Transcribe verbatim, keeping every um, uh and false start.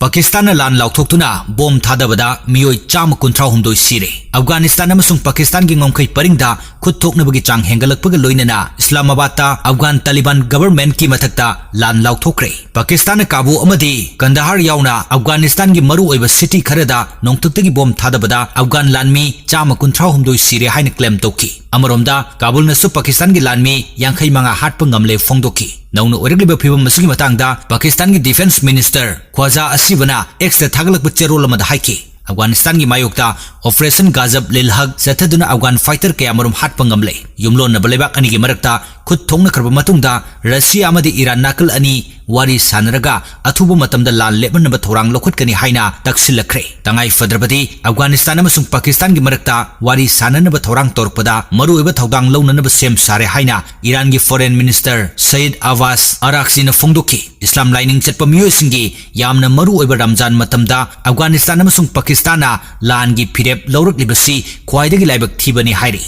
ꯄꯥꯀꯤꯁꯇꯥꯟꯅ ꯂꯥꯟ ꯂꯥꯎꯊꯣꯛꯇꯨꯅ ꯕꯣꯝ ꯊꯥꯗꯕꯗ ꯃꯤꯑꯣꯏ ꯆꯥꯝꯃ ꯀꯨꯟꯊ꯭ꯔꯥ ꯍꯨꯝꯗꯣꯏ ꯁꯤꯔꯦ꯫ ꯑꯐꯒꯥꯅꯤꯁꯇꯥꯟ ꯑꯃꯁꯨꯡ ꯄꯥꯀꯤꯁꯇꯥꯟꯒꯤ ꯉꯝꯈꯩ ꯄꯔꯤꯡꯗ ꯈꯨꯠ ꯊꯣꯛꯅꯕꯒꯤ ꯆꯥꯡ ꯍꯦꯟꯒꯠꯂꯛꯄꯒ ꯂꯣꯏꯅꯅ ꯏꯁꯂꯥꯃꯥꯕꯥꯗꯇ ꯑꯐꯒꯥꯟ ꯇꯥꯂꯤꯕꯥꯟ ꯒꯚꯔꯟꯃꯦꯟꯠꯀꯤ ꯃꯊꯛꯇ ꯂꯥꯟ ꯂꯥꯎꯊꯣꯛꯈ꯭ꯔꯦ꯫ ꯄꯥꯀꯤꯁꯇꯥꯟꯅ ꯀꯥꯕꯨ ꯑꯃꯗꯤ ꯀꯟꯗꯍꯥꯔ ꯌꯥꯎꯅ ꯑꯐꯒꯥꯅꯤꯁꯇꯥꯟꯒꯤ ꯃꯔꯨꯑꯣꯏꯕ ꯁꯤꯇꯤ ꯈꯔꯗ ꯅꯣꯡꯊꯛꯇꯒꯤ ꯕꯣꯝ ꯊꯥꯗꯕꯗ ꯑꯐꯒꯥꯟ ꯂꯥꯟꯃꯤ ꯆꯥꯝꯃ ꯀꯨꯟꯊ꯭ꯔꯥ ꯍꯨꯝꯗꯣꯏ ꯁꯤꯔꯦ ꯍꯥꯏꯅ ꯀ꯭ꯂꯦꯝ ꯇꯧꯈꯤ꯫ ꯑꯃꯔꯣꯝꯗ, ꯀꯥꯕꯨꯜꯅꯁꯨ ꯄꯥꯀꯤꯁꯇꯥꯟꯒꯤ ꯂꯥꯟꯃꯤ ꯌꯥꯡꯈꯩ ꯃꯉꯥ ꯍꯥꯠꯄ ꯉꯝꯂꯦ ꯐꯣꯡꯗꯣꯛꯈꯤ꯫ ꯅꯧꯅ ꯑꯣꯏꯔꯛꯂꯤꯕ ꯐꯤꯕꯝ ꯑꯁꯤꯒꯤ ꯃꯇꯥꯡꯗ ꯄꯥꯀꯤꯁꯇꯥꯟꯒꯤ ꯗꯤꯐꯦꯟꯁ ꯃꯤꯅꯤꯁꯇꯔ ꯈ꯭ꯋꯥꯖꯥ ꯑꯁꯤꯕꯅ ꯑꯦꯛꯁꯇ ꯊꯥꯒꯠꯂꯛꯄ ꯆꯦꯔꯣꯜ ꯑꯃꯗ ꯍꯥꯏꯈꯤ, ꯑꯐꯒꯥꯅꯤꯁꯇꯥꯟꯒꯤ ꯃꯥꯌꯣꯛꯇ ꯑꯣꯄꯔꯦꯁꯟ ꯒꯥꯖꯕ ꯂꯤꯜ ꯍꯛ ꯆꯠꯊꯗꯨꯅ ꯑꯐꯒꯥꯟ ꯐꯥꯏꯇꯔ ꯀꯌꯥꯃꯔꯨꯝ ꯍꯥꯠꯄ ꯉꯝꯂꯦ꯫ ꯌꯨꯝꯂꯣꯟꯅꯕ ꯂꯩꯕꯥꯛ ꯑꯅꯤꯒꯤ ꯃꯔꯛꯇ ꯈꯨꯠ ꯊꯣꯛꯅꯈ꯭ꯔꯕ ꯃꯇꯨꯡꯗ ꯔꯁꯤꯌꯥ ꯑꯃꯗꯤ ꯏꯔꯥꯟ ꯅꯥꯀꯜ ꯑꯅꯤ ꯋꯥꯔꯤ ꯁꯥꯟꯅꯔꯒ ꯑꯊꯨꯕ ꯃꯇꯝꯗ ꯂꯥꯟ ꯂꯦꯞꯍꯟꯅꯕ ꯊꯧꯔꯥꯡ ꯂꯧꯈꯠꯀꯅꯤ ꯍꯥꯏꯅ ꯇꯛꯁꯤꯜꯂꯛꯈ꯭ꯔꯦ꯫ ꯇꯉꯥꯏ ꯐꯗ꯭ꯔꯕꯗꯤ ꯑꯐꯒꯥꯅꯤꯁꯇꯥꯟ ꯑꯃꯁꯨꯡ ꯄꯥꯀꯤꯁꯇꯥꯟꯒꯤ ꯃꯔꯛꯇ ꯋꯥꯔꯤ ꯁꯥꯟꯅꯅꯕ ꯊꯧꯔꯥꯡ ꯇꯧꯔꯛꯄꯗ ꯃꯔꯨꯑꯣꯏꯕ ꯊꯧꯗꯥꯡ ꯂꯧꯅꯅꯕ ꯁꯦꯝ ꯁꯥꯔꯦ ꯍꯥꯏꯅ ꯏꯔꯥꯟꯒꯤ ꯐꯣꯔꯦꯟ ꯃꯤꯅꯤꯁꯇꯔ ꯁꯌꯤꯗ ꯑꯕꯥꯁ ꯑꯔꯥꯛꯆꯤꯅ ꯐꯣꯡꯗꯣꯛꯈꯤ꯫ ꯏꯁꯂꯥꯝ ꯂꯥꯏꯅꯤꯡ ꯆꯠꯄ ꯃꯤꯑꯣꯏꯁꯤꯡꯒꯤ ꯌꯥꯝꯅ ꯃꯔꯨꯑꯣꯏꯕ ꯔꯝꯖꯥꯟ ꯃꯇꯝꯗ ꯑꯐꯒꯥꯅꯤꯁꯇꯥꯟ ꯑꯃꯁꯨꯡ ꯄꯥꯀꯤꯁꯇꯥꯟꯅ ꯂꯥꯟꯒꯤ ꯐꯤꯔꯦꯞ ꯂꯧꯔꯛꯂꯤꯕꯁꯤ ꯈ꯭ꯋꯥꯏꯗꯒꯤ ꯂꯥꯏꯕꯛ ꯊꯤꯕꯅꯤ ꯍꯥꯏꯔꯤ꯫